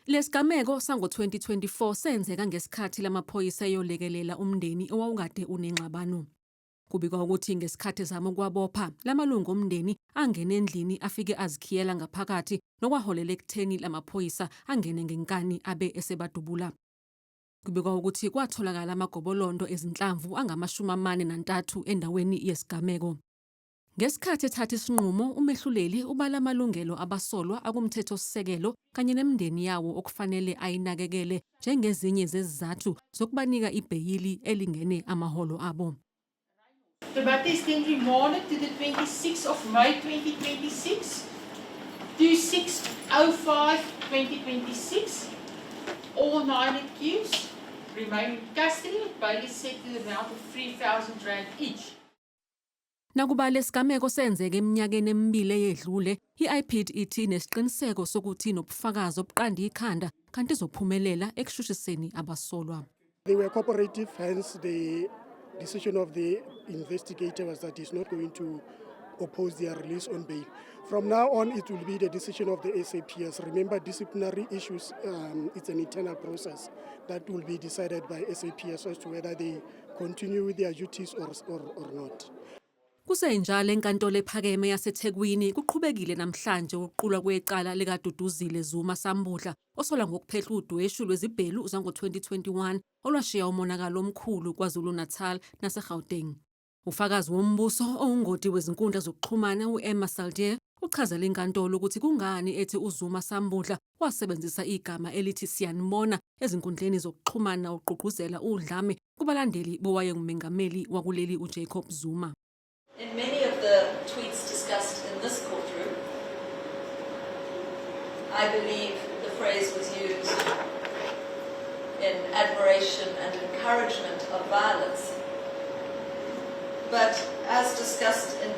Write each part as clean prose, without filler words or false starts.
Lesigameko sango-2024 senzeka ngesikhathi lamaphoyisa eyolekelela umndeni owawukade unengxabano. Kubikwa ukuthi ngesikhathi ezama ukuwabopha, lamalungu omndeni angene endlini afike azikhiyela ngaphakathi nokwaholela ekutheni lamaphoyisa angene ngenkani abe esebadubula. Kubikwa ukuthi kwatholakala amagobolondo ezinhlamvu angama-43 endaweni yesigameko. Ngesikhathi ethatha isinqumo, umehluleli ubala amalungelo abasolwa akumthethosisekelo kanye nemindeni yawo okufanele ayinakekele njengezinye zezizathu zokubanika ibheyili elingene amaholo abo. The matter is then remanded to the 26th of May 2026 to 6:05/2026. All nine accused remain in custody with bail is set to the amount of 3,000 rand each. Nakuba lesigameko senzeke eminyakeni emibili eyedlule, i-IPID ithi inesiqiniseko sokuthi inobufakazi obuqanda ikhanda kanti izophumelela ekushushiseni abasolwa. They were cooperative, hence the decision of the investigator was that he's not going to oppose their release on bail. From now on, it will be the decision of the SAPS. Remember, disciplinary issues, it's an internal process that will be decided by SAPS as to whether they continue with their duties or not. Kusenjalo enkantolo ephakeme yaseThekwini kuqhubekile namhlanje ukuqulwa kwecala likaDuduzile Zuma Sambudla osola ngokuphehla udweshu lwezibhelu zango-2021 olwashiya umonakalo omkhulu KwaZulu-Natal naseGauteng. Ufakazi wombuso owungoti wezinkundla zokuxhumana u-Emma Saldier uchazele inkantolo ukuthi kungani ethi uZuma Sambudla wasebenzisa igama elithi siyanibona ezinkundleni zokuxhumana ugqugquzela udlame kubalandeli bowayengumengameli wakuleli uJacob Zuma. In many of the tweets discussed in this courtroom, I believe the phrase was used in admiration and encouragement of violence. But as discussed in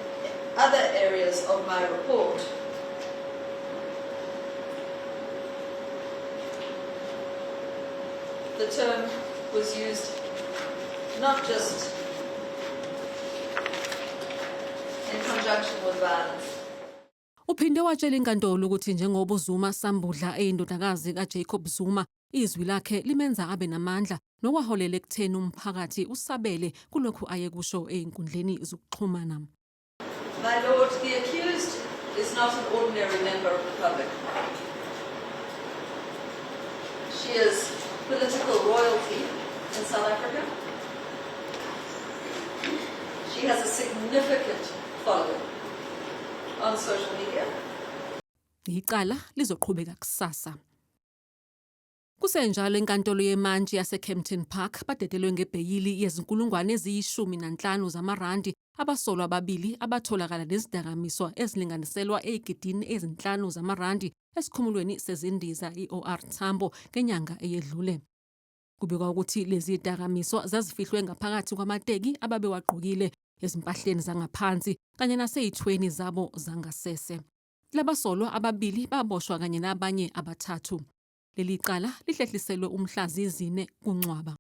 other areas of my report, the term was used not just in conjunction with violence. Uphinde watshela inkantolo ukuthi njengoba uZuma Sambudla eyindodakazi kaJacob Zuma, izwi lakhe limenza abe namandla nokwaholela ekutheni umphakathi usabele kulokhu ayekusho ezinkundleni zokuxhumana. My lord, the accused is not an ordinary member of the public. She is political royalty in South Africa. She has a significant following on social media. Icala lizoqhubeka kusasa. Kusenjalo enkantolo yemantshi yaseKempton Park badedelwe ngebheyili yezinkulungwane eziyi-15 zamarandi abasolwa ababili abatholakala nezidakamizwa ezilinganiselwa ey'gidini ezinhlanu zamarandi esikhumulweni sezindiza i-OR Tambo ngenyanga eyedlule. Kubikwa ukuthi lezi dakamizwa zazifihlwe ngaphakathi kwamateki ababewagqokile ezimpahleni zangaphansi kanye nasey'thweni zabo zangasese. Labasolwa ababili baboshwa kanye nabanye abathathu. Leli cala lihlehliselwe umhla zizine kuNcwaba.